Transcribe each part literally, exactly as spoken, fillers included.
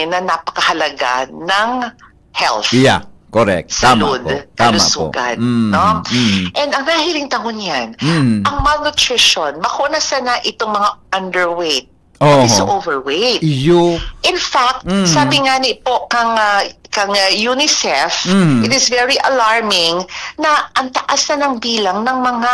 na napakahalaga ng health. Yeah, correct. Tama Salud, po. Tama po. kalusugan, Mm, no? mm, And ang nahiling tangon yan, mm. ang malnutrition, bako na sana itong mga underweight, Oho. is overweight. Iyo. In fact, Mm. sabi nga ni po kang, ah, kang ah, UNICEF, Mm. it is very alarming na ang taas na ng bilang ng mga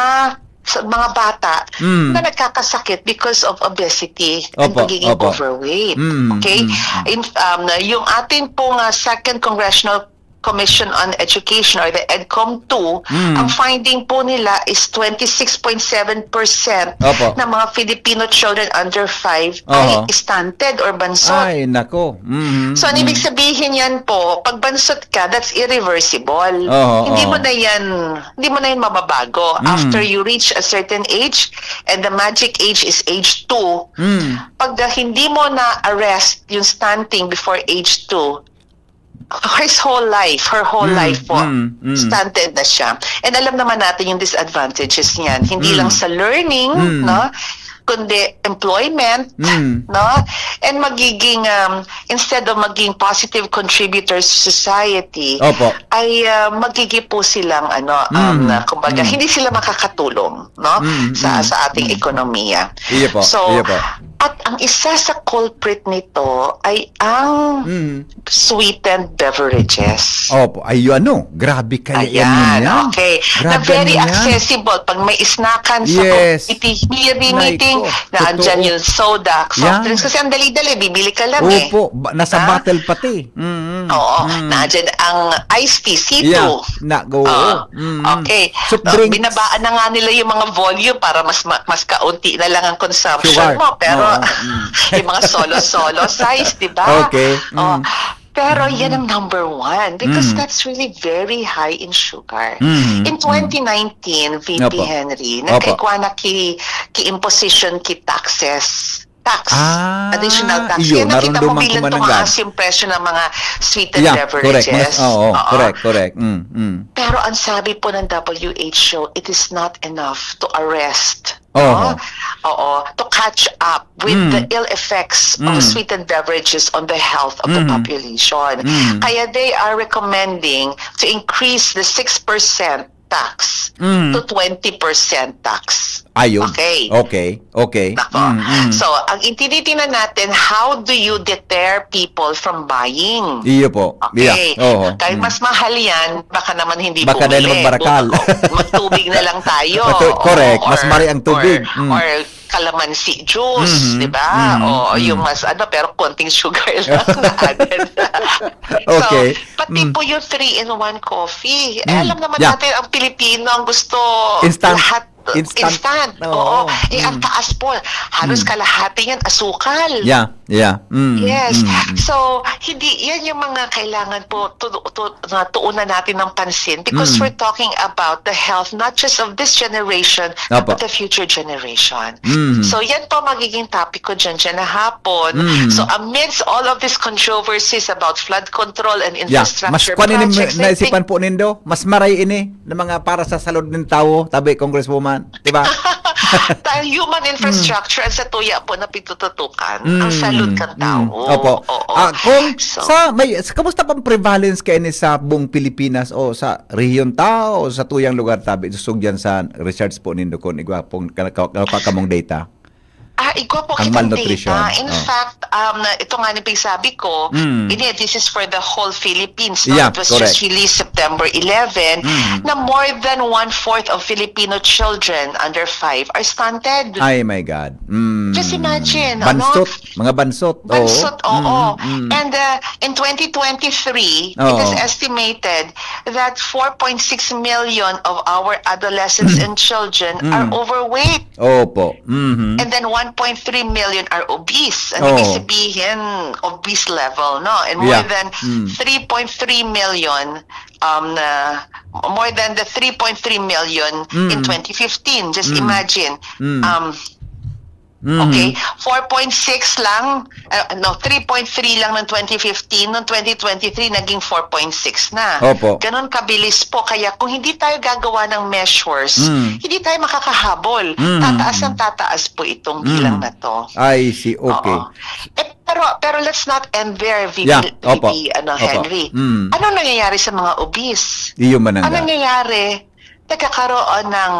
sa mga bata Mm. na nagkakasakit because of obesity and Opo, pagiging opo. overweight. Mm, Okay? mm, mm. In, um, yung ating pong ah, Second Congressional Commission on Education or the EDCOM two, Mm. ang finding po nila is twenty-six point seven percent Opo. ng mga Filipino children under five Oho. ay stunted or bansot. Ay, nako. Mhm, So, ang ibig mhm. sabihin yan po, pag bansot ka, that's irreversible. Oho, hindi mo oho. na yan, hindi mo na yan mababago. Mm. After you reach a certain age, and the magic age is age two, Mm. pag ah, hindi mo na-arrest yung stunting before age two, his whole life, her whole Mm, life po, mm, mm. stunted na siya. And alam naman natin yung disadvantages niyan. Hindi Mm. lang sa learning, Mm. no? Kundi employment, Mm. no? And magiging, um, instead of maging positive contributors to society, Opo. ay ah, magiging po silang, ano, um, Mm. na, kumbaga, Mm. hindi sila makakatulong, no? Mm, sa mm, sa ating mm. ekonomiya. Iyo po, So, iyo po. at ang isa sa culprit nito ay ang Mm. sweetened beverages. Opo, ay ano, grabe kaya yan Ayan, yan. Okay. Na Grabe very yan yan. Accessible. Pag may snackan sa Yes. community, hearing Nay meeting, ko, na andyan totoo. yung soda, soft Yan. drinks. Kasi ang dali-dali, bibili ka lang eh. Opo, ba- nasa Ha? bottle pati. Mm, Oo, mm. Nandyan ang iced tea, C two. Yeah, na, oo. Ah, Mm. Okay. Soft Uh, drinks. binabaan na nga nila yung mga volume para mas ma- mas kaunti na lang ang consumption Sugar. mo. Pero Oo, mm. yung mga solo-solo size, di ba? Okay. Oh, Mm. pero Mm. yan ang number one because Mm. that's really very high in sugar. Mm, In mm. twenty nineteen, V P Opo. Henry, Opo. nagkikwa na ki, ki-imposition ki taxes. Tax. Ah, Additional tax. iyo, Kaya nakita mo narumduman ko bilang man tumaas agad. Yung presyo ng mga sweetened Yeah, correct. Mga, beverages. oo, Oo. correct, correct. Mm, mm. Pero ang sabi po ng W H O, it is not enough to arrest. Oho. No? Oo. To catch up with Mm. the ill effects of Mm. sweetened beverages on the health of the Mm. population. Mm. Kaya they are recommending to increase the six percent tax Mm. to twenty percent tax. Ayun. Okay. Okay. Okay. Nako. Mm, mm. So, ang itinitingnan natin, how do you deter people from buying? Iyo po. Okay. Yeah. Oho. Kahit Mm. mas mahal yan, baka naman hindi Baka bumili. dahil magbarakal. Bu- magtubig na lang tayo. Matu- correct. Oo, Mas or- mari ang tubig. Or, Mm. or calamansi juice, Mhm. di ba? Mm, O mm. Yung mas ano, pero konting sugar lang na added. Okay. So, pati Mm. po yung three-in-one coffee. Eh, Mm. alam naman Yeah. natin, ang Pilipino, ang gusto Instant. lahat Instant. instant. Oo. Oo. Eh, ang Mm. taas po. Halos Mm. kalahati yan, asukal. Yeah. Yeah. Mm, Yes. mm, mm. So, hindi, yan yung mga kailangan po tu, tu, na tuunan natin ng pansin because Mm. we're talking about the health not just of this generation Opo. but the future generation. Mm. So, yan po magiging topic ko dyan, dyan na hapon. Mm. So, amidst all of these controversies about flood control and Yeah. Mas infrastructure kwan ini projects, I think naisipan po nindo, mas maray ini na mga para sa salud ng tao, tabi, Congresswoman, di ba? Ta- human infrastructure ang sa tuya po na pitututukan ang Mm, salud kan mm. tao. Opo. Oo. Ah, kung So, sa may sa, kamusta pang prevalence kayo ni sa buong Pilipinas o sa rehiyon ta o sa tuyang lugar tabi susugyan sa research po nindo kung igwa pong ka- ka- ka- kamong data? Ah, igwa po Ang kitang malnutrition. Data. In Oh. fact, um, ito nga ni pigsabi ko, Mm. ini, this is for the whole Philippines. No? Yeah, It was correct. just released September eleven Mm. na more than one-fourth of Filipino children under five are stunted. Ay, my God. Mm. Just imagine, ano? Bansot, mga bansot. Oo. Bansot, oo. Mm, mm. And uh, in twenty twenty-three, it Oo. is estimated that four point six million of our adolescents and children are Mm. overweight. Opo. Mhm. And then one point three million are obese. Ang Oo. ibig sabihin, obese level, no? And more Yeah. than Mm. three point three million, um, na, more than the three point three million in Mm. twenty fifteen. Just Mm. imagine, Mm. um, Mhm. Okay? Four point six lang, uh, no, three point three lang ng twenty fifteen, noong twenty twenty-three naging four point six na. Opo. Ganun kabilis po. Kaya kung hindi tayo gagawa ng measures, Mm. hindi tayo makakahabol. Mhm. Tataas ang tataas po itong Mm. bilang na 'to. I see. Okay. Oo. Eh, pero, pero let's not end there, V P, Yeah. Opo. V P, ano, Opo. Henry. Mm. Anong nangyayari sa mga obese? Iyo man ang Anong ga- nangyayari? Nagkakaroon ng,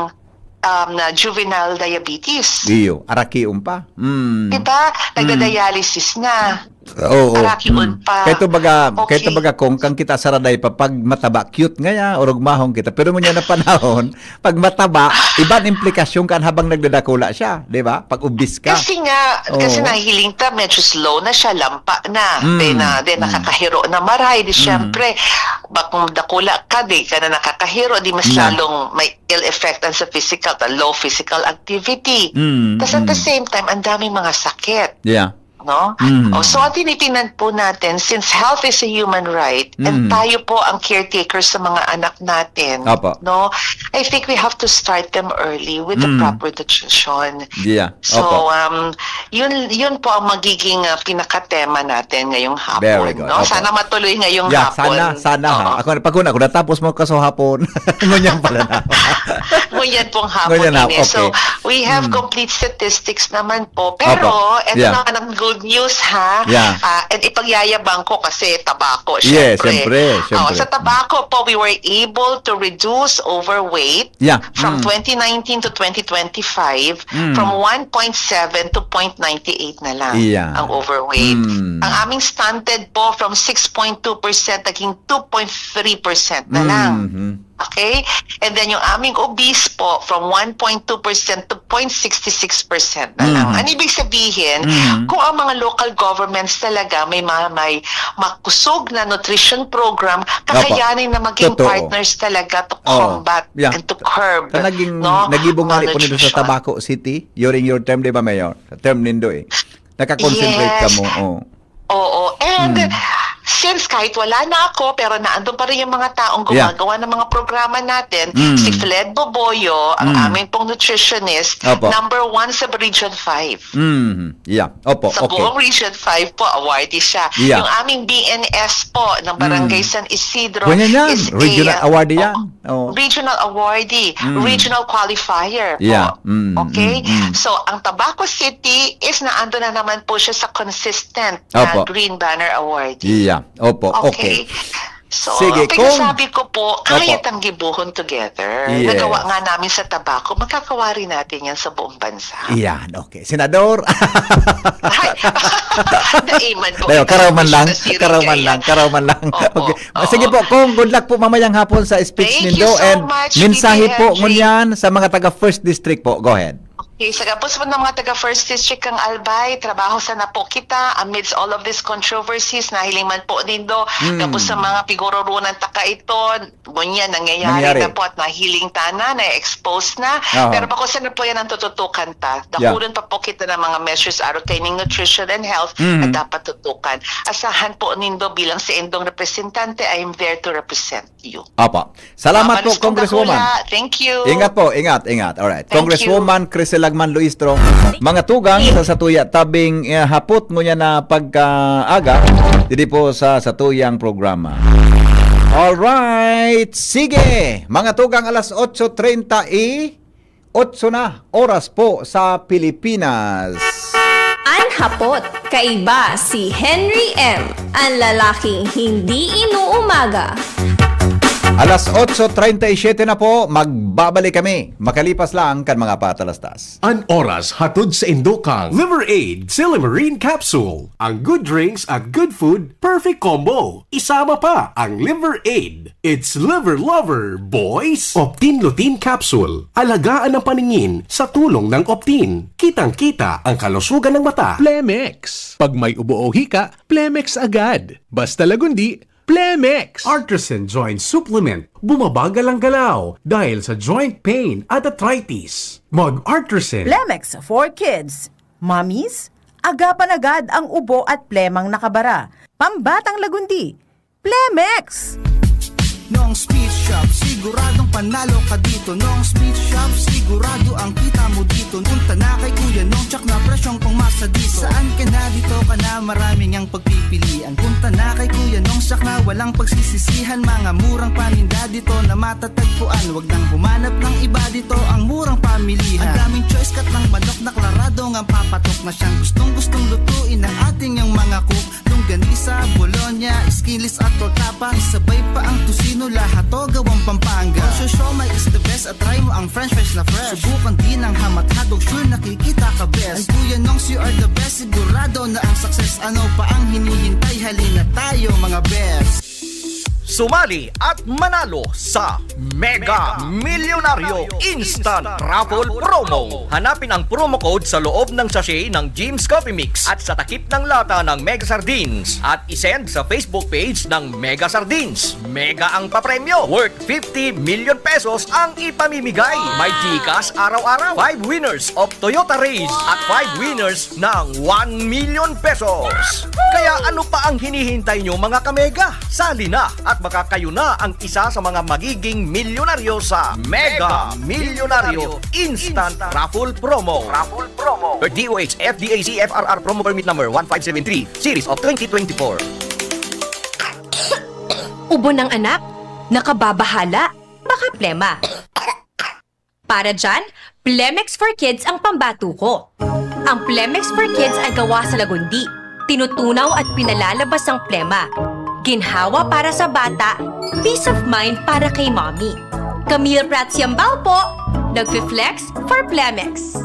um, na juvenile diabetes. Iyo. Arakion pa. Mm. Diba? Mm. Nagda-dialysis na. Oo. Arakion Mm. pa. Kaya ito baga, Okay. kaya ito baga kung kang kita saraday pa, pag mataba, cute ngaya, orog mahong kita. Pero ngunyan na panahon, pag mataba, iban implikasyon kan habang nagdadakula siya, di ba? Pag obese ka. Kasi nga, kasi Oo. nahihiling ta, medyo slow na siya, lampa na. Mm. Then, ah, then Mm. nakakahiro na maray, di Mm. syempre, bakong dakula ka, di ka na nakakahiro, di mas Na. lalong may ill effect ang sa physical, the low physical activity. Mm, Tas at the mm. same time, ang daming mga sakit. Yeah. No? Mm. Oh, so, ang tinitingnan po natin, since health is a human right, and Mm. tayo po ang caretaker sa mga anak natin, Apo. no? I think we have to start them early with the Mm. proper nutrition. Yeah. So, Opo. um, yun, yun po ang magiging, ah, pinakatema natin ngayong hapon, Very good. no? Opo. Sana matuloy ngayong Yeah, hapon. sana, sana ha. Oo. Ako, pag una, ako natapos mo kaso hapon. Ngunyan pala na. Ngunyan pong hapon Ngunyan na, ini. So, okay. we have Mm. complete statistics naman po. Pero, Opo. eto Yeah. naman ang good news, ha? Yeah. Ah, and ipagyayabang ko kasi tabako, Yes, syempre. syempre, Oh, syempre. sa tabako po, we were able to reduce overweight Yeah. from Mm. twenty nineteen to twenty twenty-five, Mm. from one point seven to point nine eight na lang Yeah. ang overweight. Mm. Ang aming stunted po, from six point two percent, naging two point three percent na lang. Mhm. Okay? And then yung aming obese po, from one point two percent to point six six percent na lang. Mhm. Ano ibig sabihin? Mhm. Kung ang mga local governments talaga may ma-, may makusog na nutrition program, Opo. kakayanin na maging Totoo. partners talaga to Oo. combat Yeah. and to curb, Sa naging, no? nagibong Ang nga ni po nito sa nutrition. Tabaco City, during your term, di ba, Mayor? Sa term nindo eh. Nakakonsentrate Yes. kamo, oh. Oo. And Hmm. since kahit wala na ako, pero naandun pa rin yung mga taong Yeah. gumagawa ng mga programa natin, Hmm. si Fled Boboyo, ang Hmm. aming pong nutritionist, Opo. number one sa Region five. Hmm. Yeah. Opo, Sa okay. buong Region five po, awardee siya. Yeah. Yung aming B N S po ng Barangay Hmm. San Isidro Ganyan yan. is a, Regional uh, awardee yan. oh, Oo. regional awardee, Mm. regional qualifier po. Yeah. Mm, Okay? mm, mm. So, ang Tabaco City is naando na naman po siya sa consistent na Opo. Green Banner awardee. Yeah. Opo. Okay. Okay. So, Sige, kaya kung sabi ko po, kaya Opo. tanggibuhon together. Yes. Nagawa nga namin sa Tabaco, magkakawari natin yan sa buong bansa. Yan. Okay. Senador. Ay, naiman po Dayo, kita, karaw man lang, Mister Siring karaw man Kaya. lang, karaw man lang. Opo, Okay. oo. Sige po, Kong, good luck po mamayang hapon sa speech Thank nindo you so and much, mensahe V P po Henry. ngunyan sa mga taga First District po. Go ahead. Okay, sa gabos po ng mga taga First District kang Albay, trabaho sana po kita amidst all of these controversies, nahiling man po nindo, Mm. gabos sa mga pigururunang taka ito, ngunyan nangyayari Nangyari. na po at nahiling ta na, na-expose na. Aha. Pero bako sana po yan ang tututukan ta. Yeah. Dakulon pa po kita ng mga measures arog kaining nutrition and health Mm. na dapat tutukan. Asahan po nindo bilang sa indong representante, I am there to represent you. Apa. Salamat po, Mabalos pong Congresswoman. dakula. Thank you. Ingat po, ingat, ingat. Alright. Thank you. Congresswoman Crisel Lagman Luistro, mga tugang sa satuya tabing, eh, hapot ngunyan na pagkaaga, didi po sa satuyang programa. Alright, sige. Mga tugang, alas otso treinta y ocho na oras po sa Pilipinas. An hapot, kaiba si Henry M, an lalaking hindi inuumaga. Alas otso treinta y siete na po, magbabalik kami makalipas lang kan mga patalastas. An oras hatod sa indokang Liver Aid Silymarin Capsule. Ang good drinks at good food, perfect combo. Isama pa ang Liver Aid. It's Liver Lover, boys! Optin Lutein Capsule. Alagaan ang paningin sa tulong ng Optin. Kitang-kita ang kalusugan ng mata. Plemex. Pag may ubo o hika, Plemex agad. Basta Lagundi, Plemex! Artisan Joint Supplement. Bumabagal ang galaw dahil sa joint pain at arthritis. Mag Artisan. Plemex for Kids. Mommies, agapan agad ang ubo at plemang nakabara. Pambatang Lagundi. Plemex! Nong's Meat Shop, siguradong panalo ka dito. Nong's Meat Shop, sigurado ang kita mo dito. Punta na kay Kuya Nong, tsak na presyong pangmasa dito. Saan ka na, dito ka na, maraming ang pagpipilian. Punta na kay Kuya Nong, tsak na walang pagsisisihan. Mga murang paninda dito na matatagpuan. Wag nang humanap ng iba dito, ang murang pamilihan. Ang daming choice, kat ng manok na klarado ngang papatok na siyang gustong-gustong lutuin ng ating yang mga cook. Longganisa, bologna, skinless at tortapa. Isabay pa ang tocino, lahat to gawang Pampanga. Ang siomai is the best at try mo ang french fries na fresh. Subukan din ang ham at hotdog, sure nakikita ka best. Ang Kuya Nongs, you are the best, sigurado na ang success. Ano pa ang hinihintay? Halina tayo, mga best. Sumali at manalo sa Mega Milyonaryo Instant Raffle Promo. Hanapin ang promo code sa loob ng sachet ng Jim's Coffee Mix at sa takip ng lata ng Mega Sardines at isend sa Facebook page ng Mega Sardines. Mega ang papremyo, worth fifty million pesos ang ipamimigay. May GCash araw-araw, five winners of Toyota Raiz at five winners ng one million pesos. Kaya ano pa ang hinihintay nyo, mga kamega? Sali na at baka kayo na ang isa sa mga magiging milyonaryo sa Mega Milyonaryo Instant Raffle Promo. Raffle Promo. Per DOH FDAC FRR Promo Permit Number one five seven three, Series of twenty twenty-four. Ubo ng anak? Nakababahala? Baka plema. Para dyan, Plemex for Kids ang pambato ko. Ang Plemex for Kids ay gawa sa lagundi. Tinutunaw at pinalalabas ang plema. Ginhawa para sa bata, peace of mind para kay mommy. Camille Prats Yambao po, nagfi-flex for Plemex.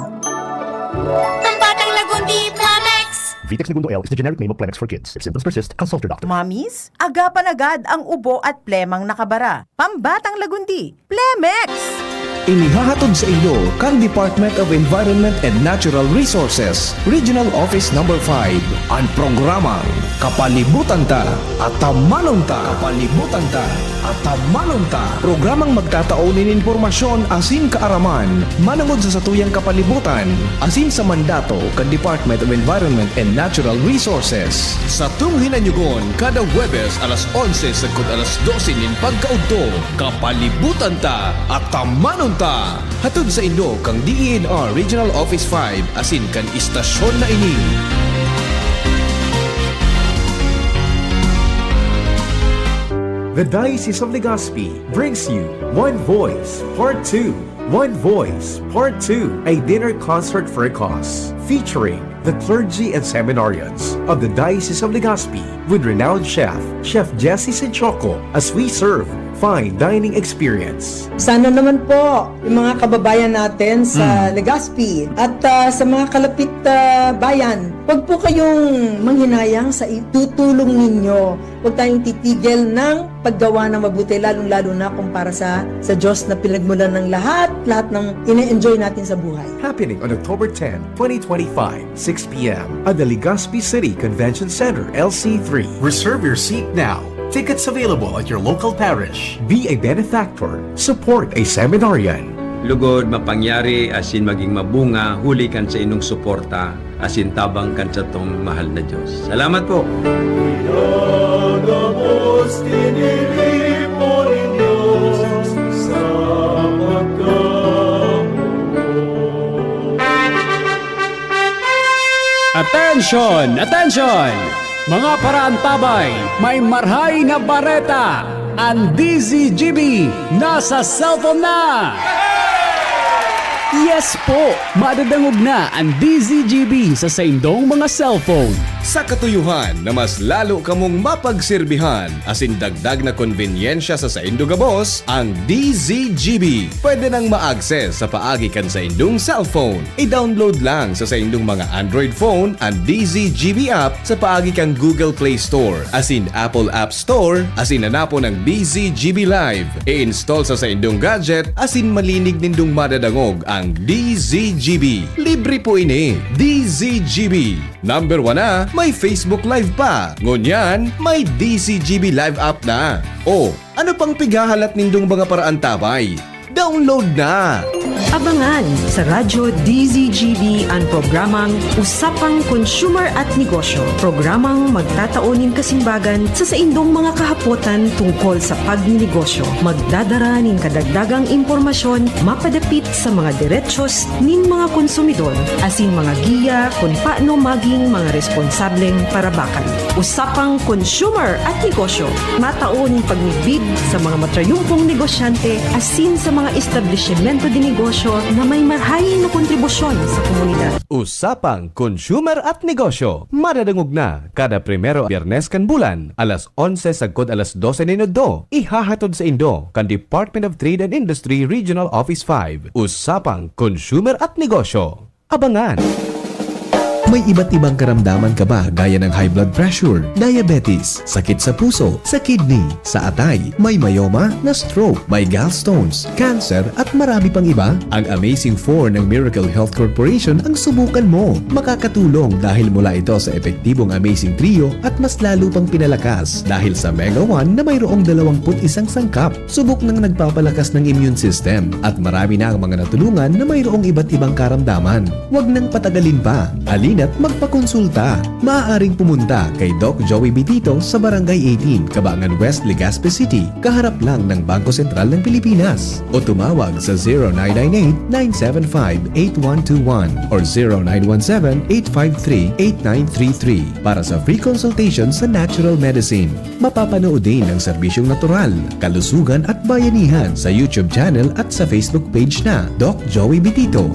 Pambatang Lagundi, Plemex! Vitex Negundo L is the generic name of Plemex for kids. If symptoms persist, consult your doctor. Mommies, agapan agad ang ubo at plemang nakabara. Pambatang Lagundi, Plemex! Inihahatod sa inyo kan Department of Environment and Natural Resources, Regional Office Number five, an programang Kapalibutan Ta, Atamanon Ta. Kapalibutan Ta, Atamanon Ta. Programang magtatao nin impormasyon asin kaaraman manongod sa satuyang kapalibutan asin sa mandato kan Department of Environment and Natural Resources. Satong hinanyugon kada Huwebes alas onse sagkod alas dose nin pagkaudto. Kapalibutan Ta, Atamanon Ta. Hatod saindo kan DENR Regional Office five asin kan istasyon na ini. The Diocese of Legazpi brings you One Voice Part two. One Voice Part two, a dinner concert for a cause, featuring the clergy and seminarians of the Diocese of Legazpi with renowned chef, Chef Jesse Sinchoco, as we serve fine dining experience. Sana naman po yung mga kababayan natin sa Legazpi at ah, sa mga kalapit ah, bayan, wag po kayong manghinayang sa itutulong ninyo. Huwag tayong titigil ng paggawa ng mabuti, lalong-lalo na kung para sa, sa Diyos na pinagmulan ng lahat, lahat ng ine-enjoy natin sa buhay. Happening on October ten, twenty twenty-five, six p.m. at the Legazpi City Convention Center, L C three. Reserve your seat now. Tickets available at your local parish. Be a benefactor. Support a seminarian. Lugod, mapangyari asin maging mabunga huli kan saindong suporta asin tabang kan satong mahal na Dios. Salamat po. Pinagabos, tiniripo nin Diyos sa pagkamugot. Attention! Attention! Mga paraantabay, may marhay na bareta! An D Z G B nasa cellphone na! Yes po! Madadangog na an D Z G B sa saindong mga cellphone. Sa katuyohan na mas lalo kamong mapagserbihan asin dagdag na konbenyensya sa saindo gabos, ang D Z G B pwede nang ma-access sa paagi kan saindong cellphone. I-download lang sa saindong mga Android phone an D Z G B app sa paagi kan Google Play Store asin Apple App Store asin hanapon ang D Z G B Live. I-install sa saindong gadget asin malinig nindong madadangog ang D Z G B. Libre po ini. D Z G B. Number one na, may Facebook Live pa. Ngunyan, may D Z G B Live app na. O, ano pang pighahalat nindong mga paraantabay? Download na! Abangan sa Radyo D Z G B an programang Usapang Consumer at Negosyo, programang magtatao nin kasimbagan sa saindong mga kahapotan tungkol sa pagninegosyo. Magdadara nin kadagdagang impormasyon mapadapit sa mga derechos nin mga konsumidor, asin mga giya kun paano maging mga responsableng parabakan. Usapang Consumer at Negosyo, matao nin pagmidbid sa mga matrayumpong negosyante asin sa mga establisimento de negosyo na may marahay na kontribusyon sa komunidad. Usapang Consumer at Negosyo, madadangog na kada primero Biyernes kan bulan, alas onse sagkod alas dose nin udto. Ihahatod saindo kan Department of Trade and Industry Regional Office five. Usapang Consumer at Negosyo. Abangan! May iba't ibang karamdaman ka ba, gaya ng high blood pressure, diabetes, sakit sa puso, sa kidney, sa atay, may myoma, na-stroke, may gallstones, cancer, at marami pang iba? Ang Amazing Four ng Miracle Health Corporation ang subukan mo. Makakatulong dahil mula ito sa epektibong Amazing Trio at mas lalo pang pinalakas dahil sa Mega One na mayroong dalawampu't isang sangkap. Subok nang nagpapalakas ng immune system at marami na ang mga natulungan na mayroong iba't ibang karamdaman. Huwag nang patagalin pa. Halina't magpakonsulta. Maaaring pumunta kay Doc Joey Bitito sa Barangay eighteen, Cabangan West, Legazpi City, kaharap lang ng Bangko Sentral ng Pilipinas. O tumawag sa zero nine nine eight, nine seven five, eight one two one or zero nine one seven, eight five three, eight nine three three para sa free consultation sa natural medicine. Mapapanood din ang serbisyong natural, kalusugan at bayanihan sa YouTube channel at sa Facebook page na Doc Joey Bitito.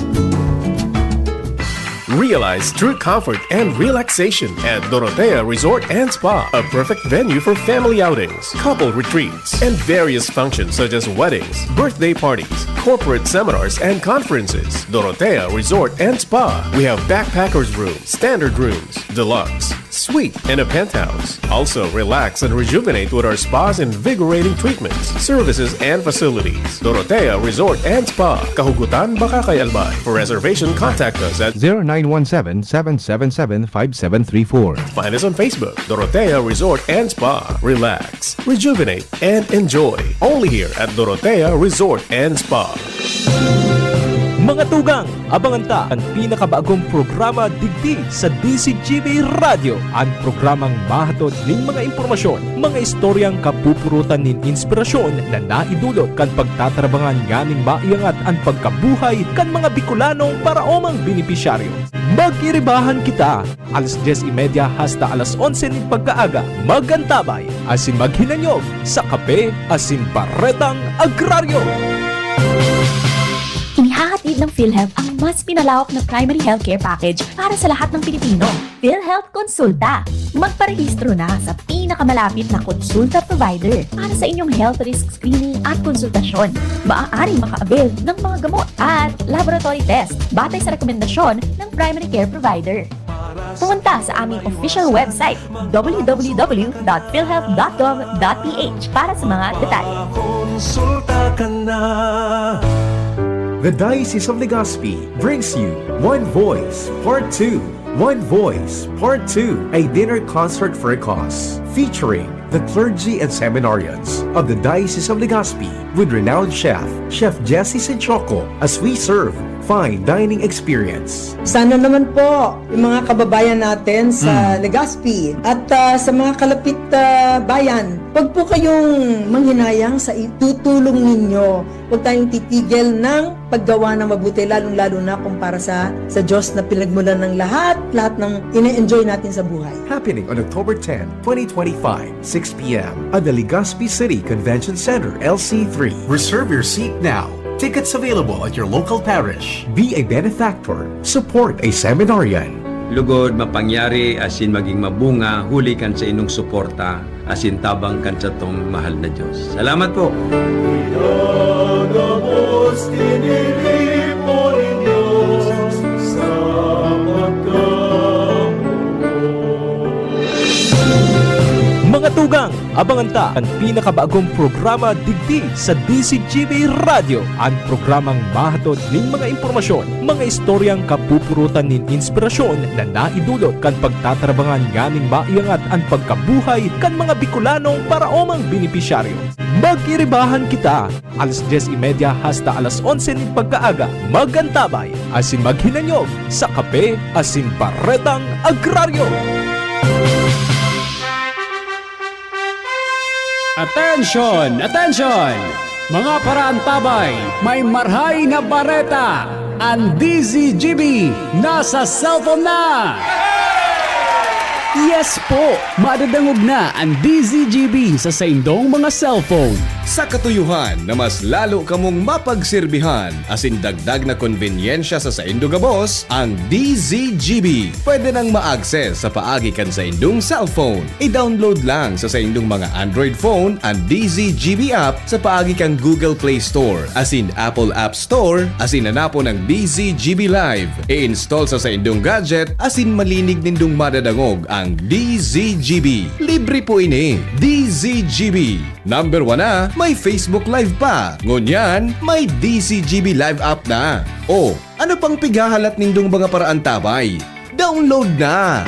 Realize true comfort and relaxation at Dorotea Resort and Spa, a perfect venue for family outings, couple retreats, and various functions such as weddings, birthday parties, corporate seminars, and conferences. Dorotea Resort and Spa. We have backpackers room, standard rooms, deluxe, suite, and a penthouse. Also, relax and rejuvenate with our spa's invigorating treatments, services, and facilities. Dorotea Resort and Spa, Kahugutan, Bacacay, Albay. For reservation, contact us at zero nine one seven, seven seven seven, five seven three four. Find us on Facebook, Dorotea Resort and Spa. Relax, rejuvenate, and enjoy. Only here at Dorotea Resort and Spa. Mga tugang, abangan ta an pinakabagong programa digdi sa D Z G B Radyo, an programang mahatod nin mga impormasyon, mga istoryang kapupurutan nin inspirasyon na naidulot kan pagtatarabangan nganing maiangat an pagkabuhay kan mga Bicolanong paraomang benepisyaryo. Mag-iribahan kita! Alas dyes y media hasta alas onse nin pagkaaga, mag-antabay asin maghinanyog sa Kape asin Baretang Agraryo. Inihahatid ng PhilHealth ang mas pinalawak na primary healthcare package para sa lahat ng Pilipino. PhilHealth Konsulta. Magparehistro na sa pinakamalapit na konsulta provider para sa inyong health risk screening at konsultasyon. Maaaring maka-avail ng mga gamot at laboratory test batay sa rekomendasyon ng primary care provider. Pumunta sa aming official website, w w w dot philhealth dot gov dot p h, para sa mga detalye. Konsulta ka na. The Diocese of Legazpi brings you One Voice Part two. One Voice Part two, a dinner concert for a cause, featuring the clergy and seminarians of the Diocese of Legazpi with renowned chef, Chef Jesse Sinchoco, as we serve fine dining experience. Sana naman po, yung mga kababayan natin sa Mm. Legazpi at, ah, sa mga kalapit, ah, bayan, wag po kayong manghinayang sa itutulong ninyo. Huwag tayong titigil ng paggawa ng mabuti, lalong-lalo na kung para sa, sa Diyos na pinagmulan ng lahat, lahat ng ine-enjoy natin sa buhay. Happening on October ten, twenty twenty-five, six p m at the Legazpi City Convention Center, L C three. Reserve your seat now. Tickets available at your local parish. Be a benefactor. Support a seminarian. Lugod, mapangyari asin maging mabunga huli kan sa inong suporta asin tabang kan satong mahal na Diyos. Salamat po! Mga tugang, abangan ta an pinakabagong programa digdi sa D Z G B Radyo, an programang mahatod nin mga impormasyon, mga istoryang kapupurutan nin inspirasyon na naidulot kan pagtatarabangan nganing maiangat an pagkabuhay kan mga Bicolanong paraomang benepisyaryo. Pag-iribahan kita, alas dyes y media hasta alas onse nin pagkaaga, mag-antabay asin maghinanyog sa kape asin baretang agraryo. Atensyon! Atensyon! Mga paraantabay, may marhay na bareta! An D Z G B nasa cellphone na! Yes po! Madadangog na an D Z G B sa saindong mga cellphone. Sa katuyohan na mas lalo kamong mapagserbihan asin dagdag na konbenyensya sa saindo gabos, ang D Z G B pwede nang ma-access sa paagi kan saindong cellphone. I-download lang sa saindong mga Android phone an D Z G B app sa paagi kan Google Play Store asin Apple App Store asin hanapon ang D Z G B Live. I-install sa saindong gadget asin malinig nindong madadangog ang D Z G B. Libre po ini. D Z G B. Number one na, may Facebook Live pa. Ngunyan, may D Z G B Live app na. O, ano pang pighahalat nindong mga paraantabay? Download na!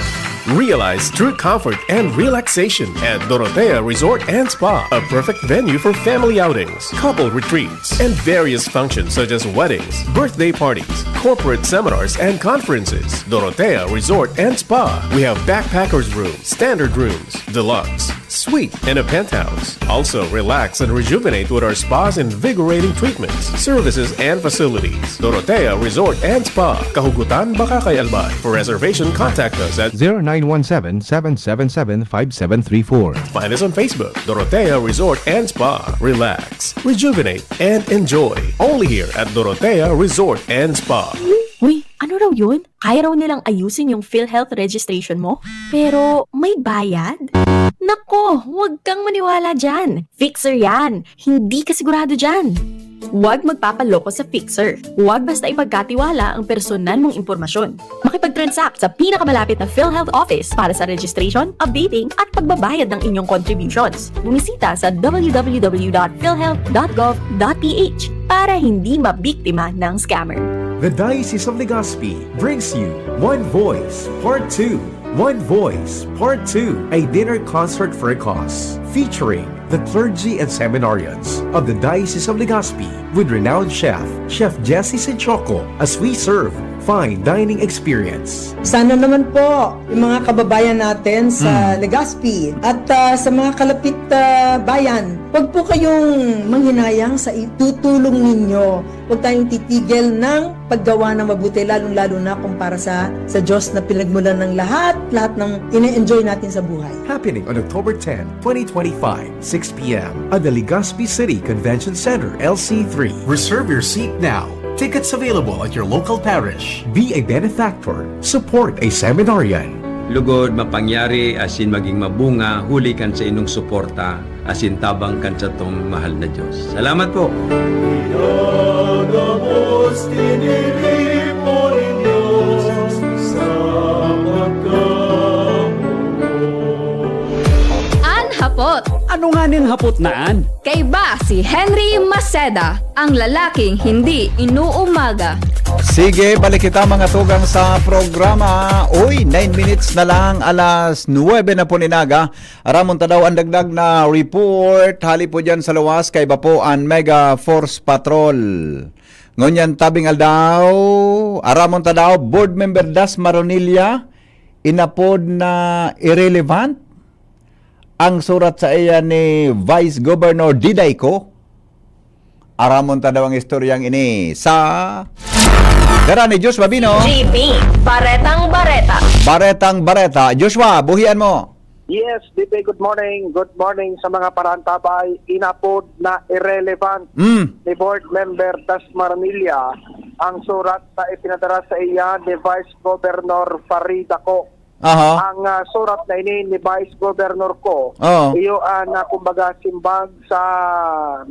Realize true comfort and relaxation at Dorotea Resort and Spa, a perfect venue for family outings, couple retreats, and various functions such as weddings, birthday parties, corporate seminars, and conferences. Dorotea Resort and Spa. We have backpackers room, standard rooms, deluxe, suite, and a penthouse. Also, relax and rejuvenate with our spa's invigorating treatments, services, and facilities. Dorotea Resort and Spa, Kahugutan, Bacacay, Albay. For reservation, contact us at zero nine one seven, seven seven seven, five seven three four. Find us on Facebook, Dorotea Resort and Spa. Relax, rejuvenate, and enjoy. Only here at Dorotea Resort and Spa. Uy, ano raw yun? Kaya raw nilang ayusin yung PhilHealth registration mo? Pero may bayad? Nako, huwag kang maniwala dyan. Fixer yan. Hindi ka sigurado dyan. Huwag magpapaloko sa Fixer. Huwag basta ipagkatiwala ang personal mong impormasyon. Makipag-transact sa pinakamalapit na PhilHealth office para sa registration, updating, at pagbabayad ng inyong contributions. Bumisita sa w w w dot philhealth dot gov dot p h para hindi mabiktima ng scammer. The Diocese of Legazpi brings you One Voice Part two. One Voice Part two, a dinner concert for a cause, featuring the clergy and seminarians of the Diocese of Legazpi with renowned chef, Chef Jesse Sinchoco, as we serve fine dining experience. Sana naman po, yung mga kababayan natin sa Mm. Legazpi at, ah, sa mga kalapit, ah, bayan, wag po kayong manghinayang sa itutulong ninyo. Huwag tayong titigil ng paggawa ng mabuti, lalong-lalo na kung para sa, sa Diyos na pinagmulan ng lahat, lahat ng ine-enjoy natin sa buhay. Happening on October ten, twenty twenty-five, six p m at the Legazpi City Convention Center, L C three. Reserve your seat now. Tickets available at your local parish. Be a benefactor. Support a seminarian. Lugod, mapangyari asin maging mabunga huli kan sa inong suporta asin tabang kan satong mahal na Diyos. Salamat po! Pinagabos, tiniripo nin Diyos sa pagkabuhay. An hapot. Ano nga nin hapot na an? Kaiba si Henry Maceda, ang lalaking hindi inuumaga. Sige, balik kita, mga tugang, sa programa. Uy, nine minutes na lang, alas nuebe na po nin aga. Aramon ta daw ang dagdag na report. Hali po dyan sa luwas, kaiba po ang Mega Force Patrol. Ngunyan, tabing aldaw, aramon ta daw, Board Member Das Maronilla, inapod na irrelevant ang surat sa iya ni Vice Governor Diday Co. Aramon ta daw ang istoryang ini sa dara ni Joshua Bino. G B, Baretang Bareta. Baretang Bareta. Joshua, buhian mo. Yes, D P, good morning. Good morning sa mga paraantabay. Inapod na irrelevant Mm. ni Board Member Das Maronilla ang surat na ipinadara sa iya ni Vice Governor Farida Co. Aha. Ang, ah, surat na ini ni Vice Governor Co, Oo. iyo ang, ah, kumbaga, simbag sa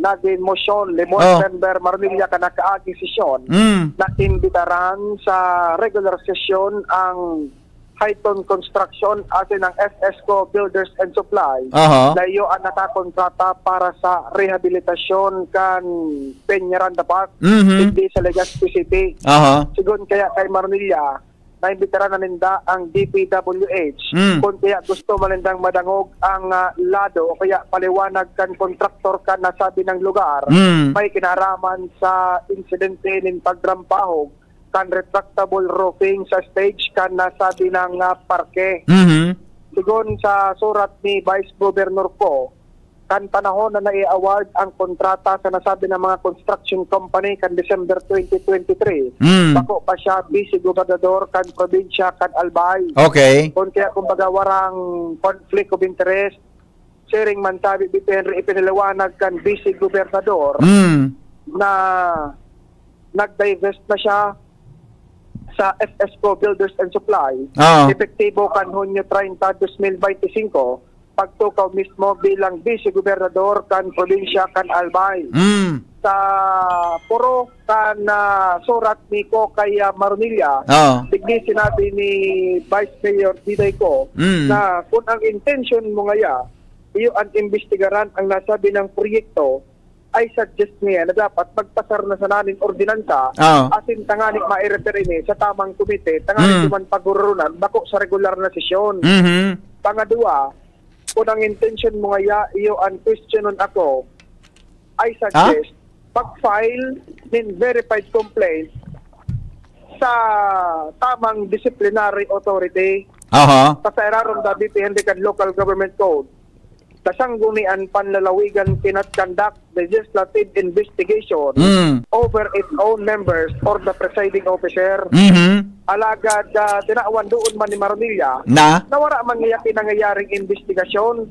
nagin motion ni Board Oo. Member Maronilla kan nakaaging sesyon Mm. na imbitaran sa regular sesyon ang Highton Construction asin ang S S Co Builders and Supply Aha. na iyo ang nakakontrata para sa rehabilitasyon kan Peñaranda Park, Mhm. digdi sa Legazpi City. Aha. Sigon kaya kay Maronilla, naimbitaran na ninda ang D P W H. Mm. Kung kaya gusto man nindang madangog ang, ah, lado o kaya paliwanag kan kontraktor kan nasabing lugar, Mm. may kinaraman sa insidente nin pagdrampahog kan retractable roofing sa stage kan nasabing, ah, parke. Mhm. Sigon sa surat ni Vice Governor Co, kan panahon na nai-award ang kontrata sa nasabing mga construction company kan December twenty twenty-three, Mm. bako pa siya vice gobernador kan probinsya kan Albay. Okay. Kung kaya, kumbaga, warang conflict of interest, siring man sabi ni Henry, ipinaliwanag kan vice gobernador Mm. na nag-divest na siya sa F S Co Builders and Supply, Oo. epektibo kan Hunyo treinta, dos mil bente singko, pagtukaw mismo bilang vice gobernador kan probinsya kan Albay. Mm. Sa puro kan, ah, surat ni Co kay, ah, Marunilla, Oo. digdi sinabi ni Vice Mayor Diday Co Mm. na kung ang intention mo ngaya, iyo ang imbestigaran ang nasabing proyekto, I suggest niya na dapat magpasar na sana nin ordinansa Oo. asin tangani mai-refer ini sa tamang komite, tangani Mm. duman paghurunan bako sa regular na sesyon. Mhm. Pangadwa, kung ang intention mo ngaya, iyo ang questionon ako, I suggest pag-file nin verified complaint sa tamang disciplinary authority. Aha. Sa irarom da B P N D kan Local Government Code, sa Sangguniang Panlalawigan cannot conduct legislative investigation Mm. over its own members or the presiding officer. Mhm. Alagad, ah, tinawan doon man ni Marunilla Na? na wala man niya pinangyayaring investigasyon.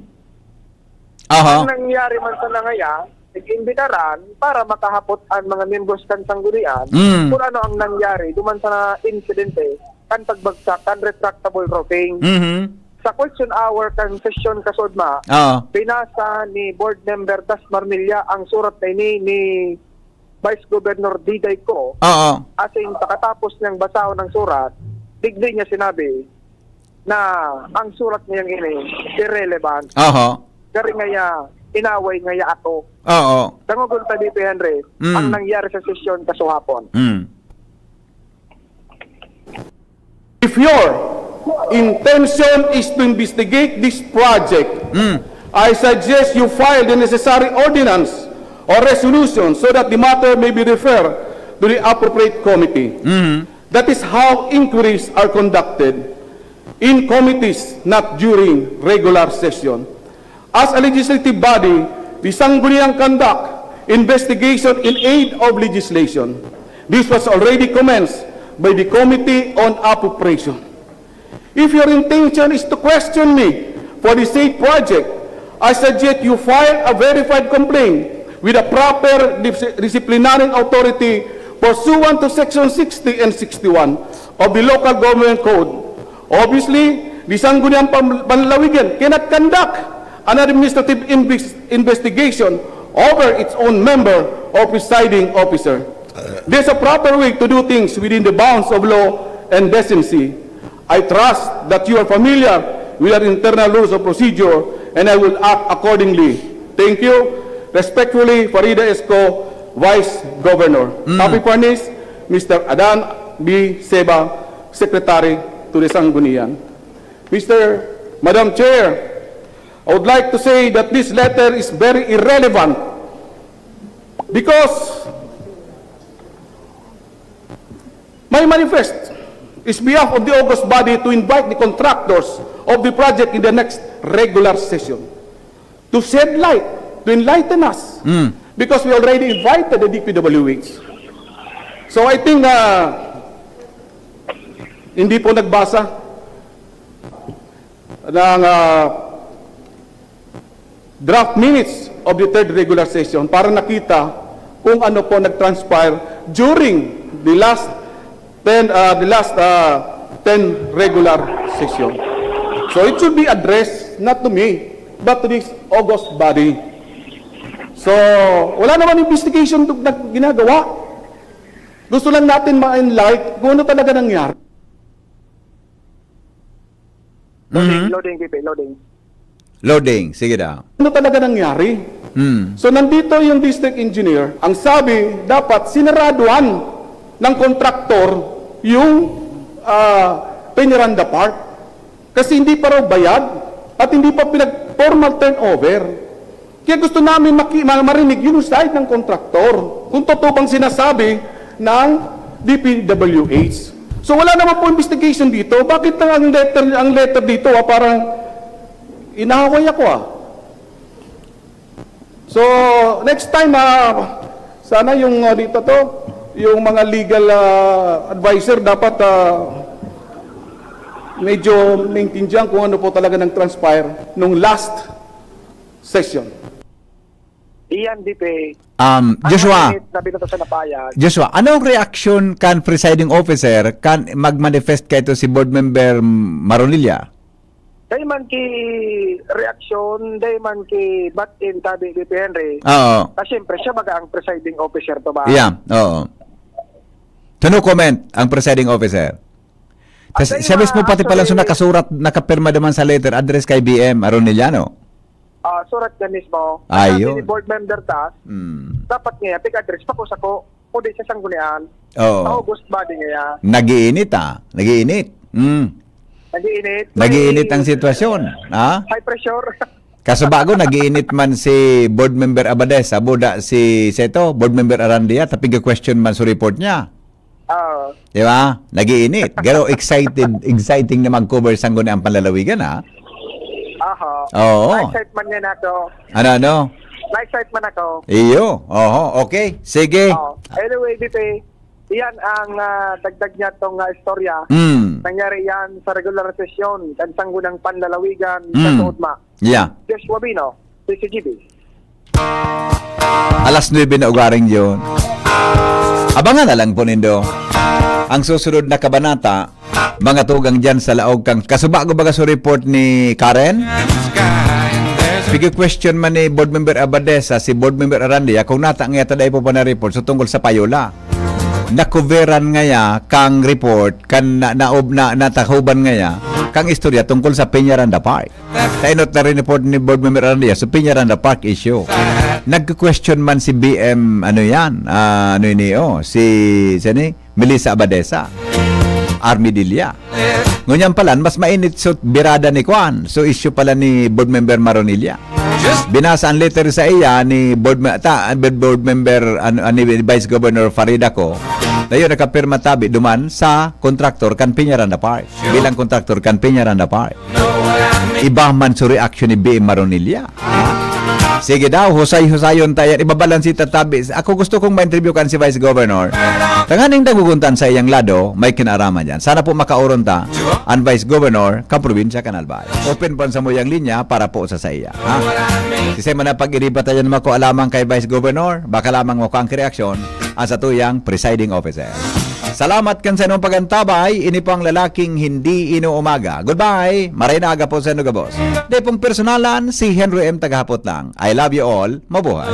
Aha. Ang nangyari man sa nangaya, nag-imbitaran para makahapot ang mga membros kan sanggunian Mm. kung ano ang nangyari duman sa insidente kan pagbagsak kan retractable roofing. Mhm. Sa question hour kan sesyon kasudma, Oo. binasa ni Board Member Das Marmilla ang surat na ini ni Vice Governor Diday Co. Oo. Asin pakatapos niyang basahon ang surat, digdi niya sinabi na ang surat niyang ini irrelevant. Aha. Gari ngaya, inaway ngaya ako. Oo. Dangogon ta dito, Henry, Mm. ang nangyari sa sesyon kasuhapon. Mm. If your intention is to investigate this project, Mm. I suggest you file the necessary ordinance or resolution so that the matter may be referred to the appropriate committee. Mhm. That is how inquiries are conducted in committees, not during regular session. As a legislative body, the Sangguniang conduct investigation in aid of legislation. This was already commenced by the Committee on Appropriation. If your intention is to question me for the said project, I suggest you file a verified complaint with a proper dis- disciplinary authority pursuant to Section sixty and sixty-one of the Local Government Code. Obviously, the Sangguniang Pam- Panlalawigan cannot conduct an administrative inves- investigation over its own member or presiding officer. There's a proper way to do things within the bounds of law and decency. I trust that you are familiar with our internal rules of procedure and I will act accordingly. Thank you. Respectfully, Farida Esco, Vice Governor. Mm. Copy furnished, Mister Adan B. Seba, Secretary to the Sanggunian. Mister, Madam Chair, I would like to say that this letter is very irrelevant because my manifest is behalf of the August body to invite the contractors of the project in the next regular session to shed light, to enlighten us. Mm. Because we already invited the D P W H. So I think uh, hindi po nagbasa ng uh, draft minutes of the third regular session para nakita kung ano po nag-transpire during the last ten, uh, the last uh, ten regular session. So it should be addressed not to me, but to this august body. So, wala naman investigation na ginagawa. Gusto lang natin ma-enlight kung ano talaga nangyari. Loading, Mhm. loading, P P, loading. Loading. Sige daw. Ano talaga nangyari? Hmm. So nandito yung district engineer, ang sabi, dapat sinaraduhan ng kontraktor yung ah, Peñaranda Park. Kasi hindi pa raw bayad at hindi pa pinag-formal turnover. Kaya gusto namin maki- ma- marinig yung side ng kontraktor, kung totoo bang sinasabi ng D P W H. So wala naman po investigation dito. Bakit lang ang letter, ang letter dito, ah, parang inahaway ako, ah? So, next time, ah, sana yung, ah, dito to, yung mga legal, ah, advisor dapat, ah, medyo naintindihan kung ano po talaga nang transpire nung last session. Iyan, D P. Um, Ang Joshua, init na binoto sa napayag. Joshua, anong reaksyon kan presiding officer kan mag-manifest kaito si board member Maronilla? Dai man ki reaksyon, dai man ki bat-in tabi ni P. Henry. Oo. Na siyempre, siya baga ang presiding officer to ba? Yeah, oo. So no comment ang presiding officer. Tas, At siya mismo pati pala so actually- nakasurat, nakapirma naman sa letter address kay B M Aroniliano. Ah, surat niya mismo. Ay, Sabi yun. ni board member Tas, Hmm. dapat niya, pig-address pa ko sa ko, kundi sa sanggunian. Oo. Sa August body niya. Nagiinit ah. Nagiinit. Mm. Nag-iinit. Nagiinit ang sitwasyon. Ha? High pressure. Kaso bago, nagiinit man si board member Abades, abo da si Seto, board member Arandia, tapig question man sa report niya. Ah, Di ba? Nagiinit. Pero excited, exciting na mag-cover sangguniang panlalawigan, ha? aha. Oo. Na-excite man yan ako. Ano, ano? Na-excite man ako. Iyo. Oho. Okay. Sige. Oh. Anyway, D P, iyan ang ah, dagdag niya tong ah, istorya. Mm. Nangyari yan sa regular sesyon kan sangguniang panlalawigan sa Mm. Tuudma. Yeah. Joshua Bino, C C G B. Alas nuebe na ugaring yun. Abangan na lang po nindo ang susunod na kabanata, mga tugang dyan sa laog kang kasubago baga sa report ni Karen. Pigi-question man ni Board Member Abadesa si Board Member Arandia kung nata nga yata dai po pa na report so tungkol sa Payola. Nakuveran ngaya kang report kan na, naob, na, natahuban ngaya kang istorya tungkol sa Peñaranda Park. Tainot na rin report ni Board Member Arandia sa Peñaranda Park issue. Nagko-question man si B M, ano yan, ah, ano ini, oh, si, sini, Melissa Abadesa, Armidilla. Ngunyan pala, mas mainit so birada ni Kwan, so issue pala ni Board Member Maronilla. Binasa ang letter sa iya ni Board, Me- ta, Board Member, ano, ni Vice Governor Farida Co. Na yun, nakapirma tabi duman sa kontraktor kan Peñaranda Park. Bilang kontraktor kan Peñaranda Park. Iba man so reaksyon ni B M Maronilla. Sige daw, husay-husayon ta yan. Ibabalansi ta tabi. Ako gusto kong ma-interview kan si Vice Governor. Tanganing daguguntan sa iyang lado, may kinaaraman dyan. Sana po makauron ta ang Vice Governor kan probinsya kan Albay. Open po ang samuyang linya para po sa saiya. Ha? Sisay man ang pag-iriba tayo naman ko alamang kay Vice Governor, baka lamang mo ang reaksyon ang satuyang presiding officer. Salamat kan sa inyong pagantabay. Ini po ang lalaking hindi inuumaga. Goodbye. Maray na aga po sa inyo gabos. Dai pong personalan, si Henry M. Tagahapot lang. I love you all. Mabuhay.